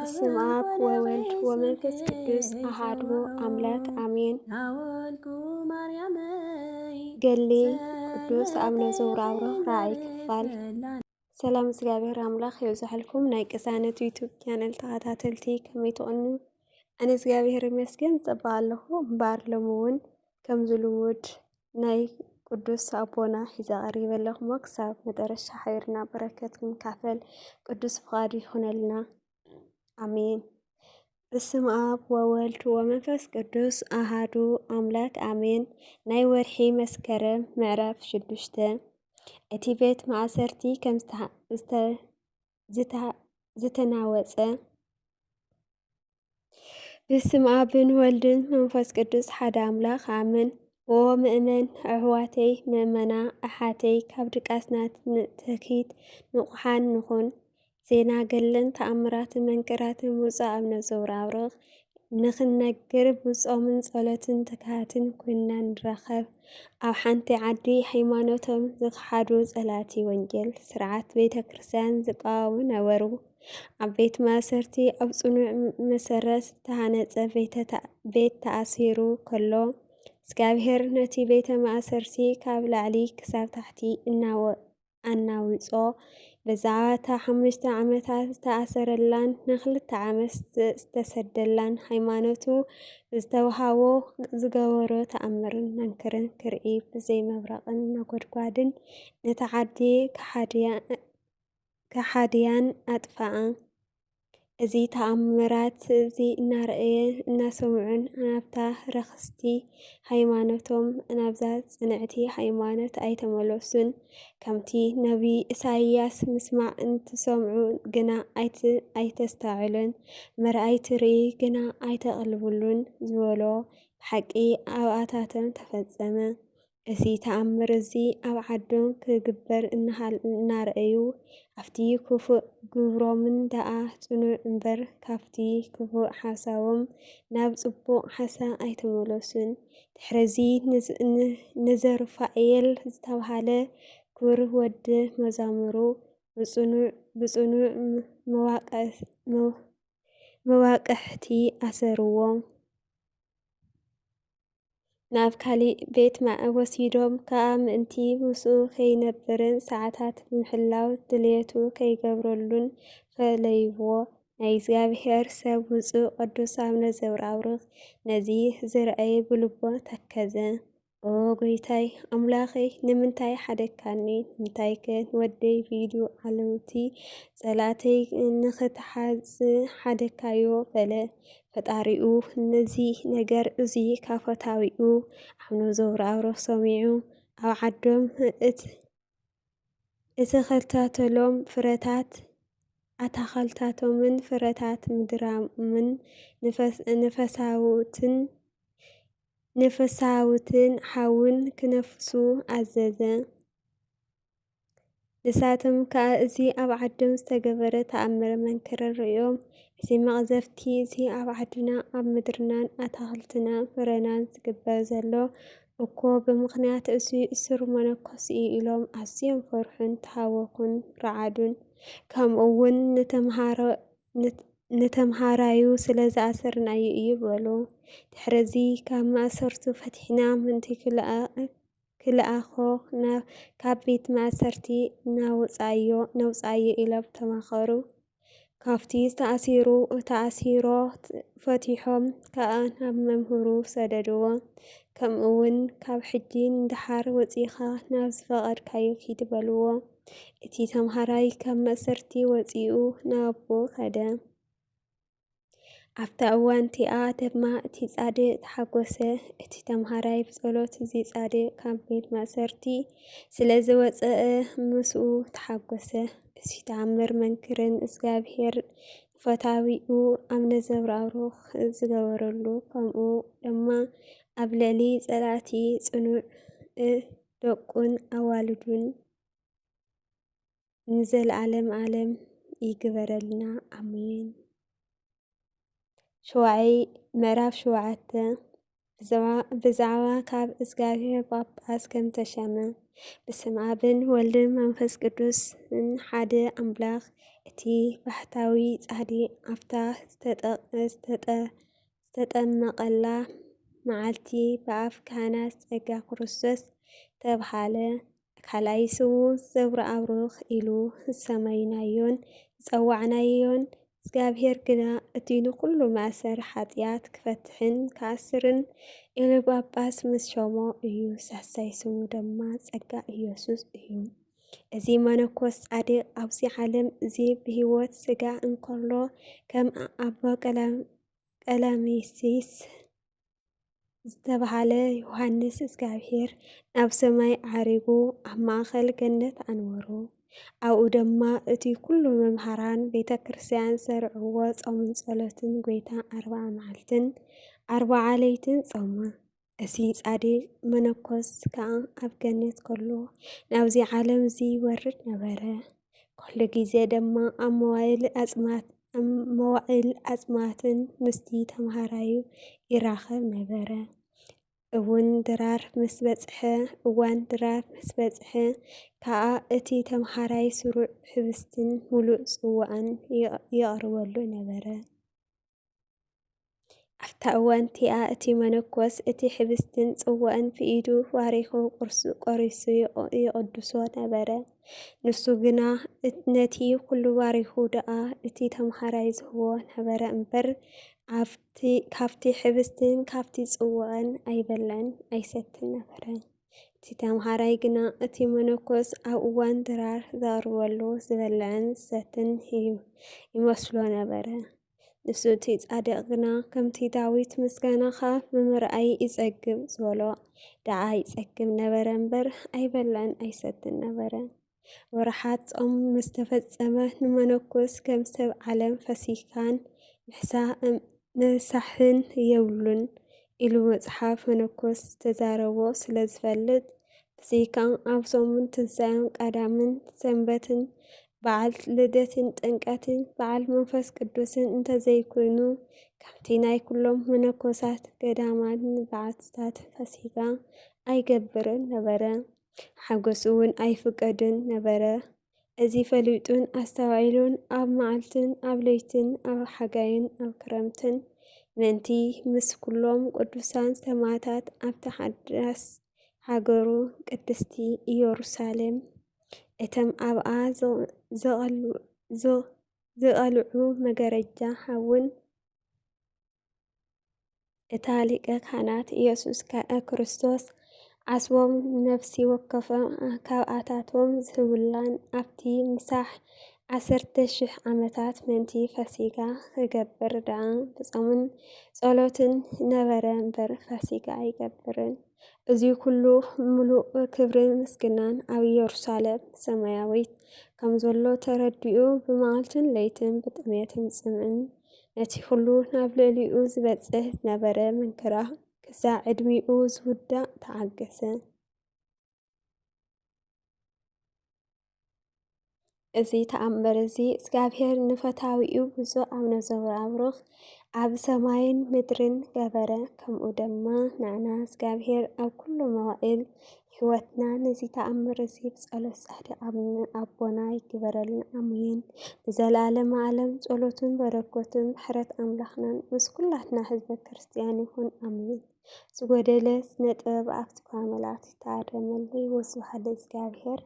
በስመ አብ ወወልድ ወመንፈስ ቅዱስ አሃዱ አምላክ አሜን። ገሊ ቅዱስ አቡነ ዘውራውረህ ራእይ ክፋል። ሰላም እግዚኣብሔር ኣምላኽ የብዝሐልኩም ናይ ቅሳነት ዩቱብ ቻነል ተኸታተልቲ፣ ከመይ ትቕኑ? ኣነ እግዚኣብሔር ይመስገን ጽቡቕ ኣለኹ። እምበኣር ሎሚ እውን ከምዚ ልሙድ ናይ ቅዱስ ኣቦና ሒዘ ቀሪበ ኣለኹ እሞ ክሳብ መጨረሻ ሓቢርና በረከት ክንካፈል ቅዱስ ፍቓዱ ይኹነልና። ኣሜን። በስመ አብ ወወልድ ወመንፈስ ቅዱስ አሃዱ አምላክ አሜን። ናይ ወርሒ መስከረም ምዕራፍ ሽዱሽተ። እቲ ቤት ማእሰርቲ ከም ዝተ-፣ ዝተ-፣ ዝተናወጸ። በስመ አብን ወልድን መንፈስ ቅዱስ ሓደ አምላክ አሜን። ኦ ምእመን ኣሕዋተይ፣ ምእመና ኣሓተይ፣ ካብ ድቃስና ንትኪት ንቑሓን ንኹን። ዜና ገድልን ተኣምራትን መንክራትን ብፁዕ አቡነ ዘውራውርኽ ንኽንነግር ብጾምን ጸሎትን ትግሃትን ኮይንና ንራኸብ። ኣብ ሓንቲ ዓዲ ሃይማኖቶም ዝኸሓዱ ጸላእቲ ወንጌል ስርዓት ቤተ ክርስቲያን ዝቃወሙ ነበሩ። ኣብ ቤት ማእሰርቲ ኣብ ጽኑዕ መሰረት ዝተሃነጸ ቤተ-፣ ቤት ተኣሲሩ ከሎ፣ እግዚኣብሔር ነቲ ቤተ ማእሰርቲ ካብ ላዕሊ ክሳብ ታሕቲ እናወ-፣ ኣናዊጾ። ብዛዕባ እታ ሓሙሽተ ዓመታት ዝተኣሰረላን ንኽልተ ዓመት ዝ-፣ ዝተሰደላን ሃይማኖቱ ዝተውሃቦ ዝገበሮ ተኣምርን መንክርን ክርኢ ብዘይ መብረቕን ነጎድጓድን ነታ ዓዲ ከሓድያ-፣ ከሓድያን ኣጥፍኣ። እዚ ተኣምራት እዚ እናረኣየ እናሰምዑን ናብታ ረኽስቲ ሃይማኖቶም ናብዛ ጽንዕቲ ሃይማኖት ኣይተመለሱን። ከምቲ ነቢይ ኢሳይያስ ምስማዕ እንትሰምዑ ግና ኣይት-፣ ኣይተስተውዕሉን፣ ምርኣይ ትርኢ ግና ኣይተቕልብሉን ዝበሎ ብሓቂ ኣብኣታቶም ተፈጸመ። እዚ ተኣምር እዚ ኣብ ዓዶም ክግበር እናሃል-፣ እናረኣዩ፣ ኣብቲ ክፉእ ግብሮምን ደኣ ጽኑዕ እምበር፣ ካብቲ ክፉእ ሓሳቦም ናብ ጽቡቕ ሓሳብ ኣይተመለሱን። ድሕርዚ ንዝ-፣ ን-፣ ንዘሩፋኤል ዝተባህለ ክቡር ወዲ መዛሙሩ ብጽኑዕ፣ ብጽኑዕ ም-፣ መዋቀ-፣ መ-፣ መዋቅሕቲ ኣሰርዎ። ናብ ካሊእ ቤት ማ-፣ ወሲዶም ከኣ ምእንቲ ምስኡ ከይነብርን ሰዓታት ብምሕላው ድልየቱ ከይገብረሉን ፈለይዎ። ናይ እግዚኣብሔር ሰብ ብፁዕ ቅዱስ አቡነ ዘብራብሩኽ ነዚ ዝረኣየ ብልቡ ተከዘ። ኦ ጎይታይ ኣምላኸይ፣ ንምንታይ ሓደግካኒ? ንምንታይከ ንወደይ ብኢዱ ዓለውቲ ጸላእተይ ንኽትሓዝ ሓደግካዮ? በለ። ፈጣሪኡ ነዚ ነገር እዚ ካብ ፈታዊኡ ኣቡነ ዘብራብሩኽ ሰሚዑ፣ ኣብ ዓዶም እት-፣ እተኸታተሎም ፍረታት ኣታኸልታቶምን ፍረታት ምድራምን ንፈስ-፣ ንፈሳውትን፣ ንፈሳውትን ሓውን ክነፍሱ ኣዘዘ። ንሳቶም ከኣ እዚ ኣብ ዓዶም ዝተገበረ ተኣምረ መንክርን ርእዮም፣ እዚ መቕዘፍቲ እዚ ኣብ ዓድና ኣብ ምድርናን ኣታኽልትናን ፍረናን ዝግበር ዘሎ እኮ ብምኽንያት እዚ እሱር መነኮስ እዩ ኢሎም ኣዝዮም ፈርሑን ተሃወኹን ረዓዱን። ከምኡ እውን ንተምሃሮ-፣ ንት-፣ ንተምሃራዩ ስለ ዝኣሰርናዮ እዩ በሉ። ድሕርዚ ካብ ማእሰርቱ ፈቲሕና ምእንቲ ክልኣ-፣ ክልኣኾ ናብ፣ ካብ ቤት ማእሰርቲ ናውጻዮ፣ ነውጻዮ ኢሎም ተማኸሩ። ካብቲ ዝተኣሲሩ፣ ተኣሲሮ ፈቲሖም ከኣ ናብ መምህሩ ሰደድዎ። ከምኡ እውን ካብ ሕጂ ንደሓር ወጺኻ ናብ ዝፈቐድካዮ ኪድ በልዎ። እቲ ተምሃራይ ካብ ማእሰርቲ ወጺኡ ናብ ኣቦኡ ከደ። ኣብታ እዋን እቲኣ ድማ እቲ ጻድቕ ተሓጎሰ። እቲ ተምሃራይ ብጸሎት እዚ ጻድቕ ካብ ቤት ማእሰርቲ ስለ ዝወጸአ ምስኡ ተሓጎሰ። እዚ ተኣምር መንክርን እግዚኣብሔር ፈታዊኡ ኣብ ነዘብራብሩኽ ዝገበረሉ፣ ከምኡ ድማ ኣብ ልዕሊ ጸላእቲ ጽኑዕ ደቁን ኣዋልዱን ንዘለዓለም ዓለም ይግበረልና። ኣሜን። ሸዋዓይ ምዕራፍ ሸውዓተ። ብዛዕባ፣ ብዛዕባ ካብ እግዚኣብሔር ጳጳስ ከም ተሸመ። በስመ ኣብን ወልድን መንፈስ ቅዱስን ሓደ ኣምላኽ። እቲ ባሕታዊ ጻድቕ ኣብታ ዝተጠ-፣ ዝተጠ-፣ ዝተጠመቐላ መዓልቲ ብኣፍ ካህናት ጸጋ ክርስቶስ ተብሃለ። ካልኣይ ስሙ ዘብረኣብሩኽ ኢሉ ዝሰመይናዮን ዝጸዋዕናዮን እግዚኣብሔር ግና እቲ ንኹሉ ማእሰር ሓጢኣት ክፈትሕን ክኣስርን ኤልጳጳስ ምስ ሸሞ እዩ። ሳሳይ ስሙ ድማ ጸጋ ኢየሱስ እዩ። እዚ መነኮስ ጻድቕ ኣብዚ ዓለም እዚ ብህይወት ስጋ እንከሎ ከም ኣቦ ቀላ-፣ ቀላሚሲስ ዝተባህለ ዮሃንስ እግዚኣብሔር ናብ ሰማይ ዓሪጉ ኣብ ማእከል ገነት ኣንበሮ። ኣብኡ ድማ እቲ ኩሉ መምሃራን ቤተ ክርስቲያን ዝሰርዕዎ ጾምን ጸሎትን ጐይታ ኣርብዓ መዓልትን ኣርብዓ ለይትን ጾመ። እዚ ጻድቕ መነኮስ ከኣ ኣብ ገነት ከሎ ናብዚ ዓለም እዚ ይወርድ ነበረ። ኩሉ ግዜ ድማ ኣብ መዋእል ኣጽማት-፣ ኣብ መዋእል ኣጽማትን ምስቲ ተምሃራዩ ይራኸብ ነበረ። እውን ድራር ምስ በጽሐ፣ እዋን ድራር ምስ በጽሐ ከኣ እቲ ተምሃራይ ስሩዕ ህብስትን ምሉእ ጽዋእን ይቕ-፣ ይቐርበሉ ነበረ። ኣብታ እዋን እቲኣ እቲ መነኮስ እቲ ሕብስትን ጽዋእን ብኢዱ ባሪኹ ቁርሱ ቆሪሱ ይቕ-፣ ይቕድሶ ነበረ። ንሱ ግና እት-፣ ነቲ ኩሉ ባሪኹ ደኣ እቲ ተምሃራይ ዝህቦ ነበረ እምበር፣ ኣብቲ፣ ካብቲ ሕብስትን ካብቲ ጽዋእን ኣይበልዕን ኣይሰትን ነበረ። እቲ ተምሃራይ ግና እቲ መነኮስ ኣብ እዋን ድራር ዘቕርበሉ ዝበልዕን ዝሰትን እዩ ይመስሎ ነበረ። ንሱ እቲ ጻድቕ ግና ከምቲ ዳዊት ምስጋናኻ ብምርኣይ ይጸግብ ዝበሎ ደኣ ይጸግብ ነበረ እምበር ኣይበልዕን ኣይሰትን ነበረ። ወርሓት ጾም ምስ ተፈጸመ ንመነኮስ ከም ሰብ ዓለም ፈሲካን ምሕሳ-፣ ምሳሕን የብሉን ኢሉ መጽሓፍ መነኮስ ዝተዛረቦ ስለ ዝፈልጥ፣ ብዘይካ ኣብ ሰሙን ትንሳኤን ቀዳምን ሰንበትን በዓል ልደትን ጥምቀትን በዓል መንፈስ ቅዱስን እንተዘይኮይኑ፣ ከምቲ ናይ ኩሎም መነኮሳት ገዳማትን በዓትታትን ፈሲጋ ኣይገብርን ነበረ። ሓጎስ እውን ኣይፍቀድን ነበረ። እዚ ፈሊጡን ኣስተውዒሉን ኣብ መዓልትን ኣብ ለይትን ኣብ ሓጋይን ኣብ ክረምትን ምእንቲ ምስ ኩሎም ቅዱሳን ሰማዕታት ኣብታ ሓዳስ ሃገሩ ቅድስቲ ኢየሩሳሌም እቶም ኣብኣ ዘ-፣ ዘቐሉ-፣ ዘ-፣ ዝቐልዑ መጋረጃ ሃውን። እታ ሊቀ ካህናት ኢየሱስ ከ-፣ ክርስቶስ ዓስቦም ነፍሲ ወከፎም ካብኣታቶም ዝህቡላን ኣብቲ ምሳሕ ዓሰርተ ሽሕ ዓመታት ምእንቲ ፈሲጋ ክገብር ደኣ ብጾምን ጸሎትን ነበረ እምበር ፈሲጋ ኣይገብርን። እዚ ኩሉ ምሉእ ክብርን ምስግናን ኣብ ኢየሩሳሌም ሰማያዊት ከም ዘሎ ተረዲኡ ብመዓልትን ለይትን ብጥሜትን ጽምእን ነቲ ኩሉ ናብ ልዕሊኡ ዝበጽሕ ዝነበረ መንክራ ክሳዕ ዕድሚኡ ዝውዳእ ተዓገሰ። እዚ ተኣምር እዚ እግዚኣብሔር ንፈታዊኡ ብፁዕ ኣቡነ ዘብረኣብሩኽ ኣብ ሰማይን ምድርን ገበረ። ከምኡ ድማ ንዓና እግዚኣብሔር ኣብ ኩሉ መዋእል ሕይወትና ነዚ ተኣምር እዚ ብጸሎት ጻድቕ ኣም-፣ ኣቦና ይግበረልና። ኣሜን። ንዘለዓለመ ዓለም ጸሎቱን በረከቱን ምሕረት ኣምላኽናን ምስ ኩላትና ህዝበ ክርስትያን ይኹን። ኣሜን። ዝጎደለ ስነ ጥበብ ኣብቲ መላእክት ይተኣረመለይ። ወስብሐት ለእግዚኣብሔር።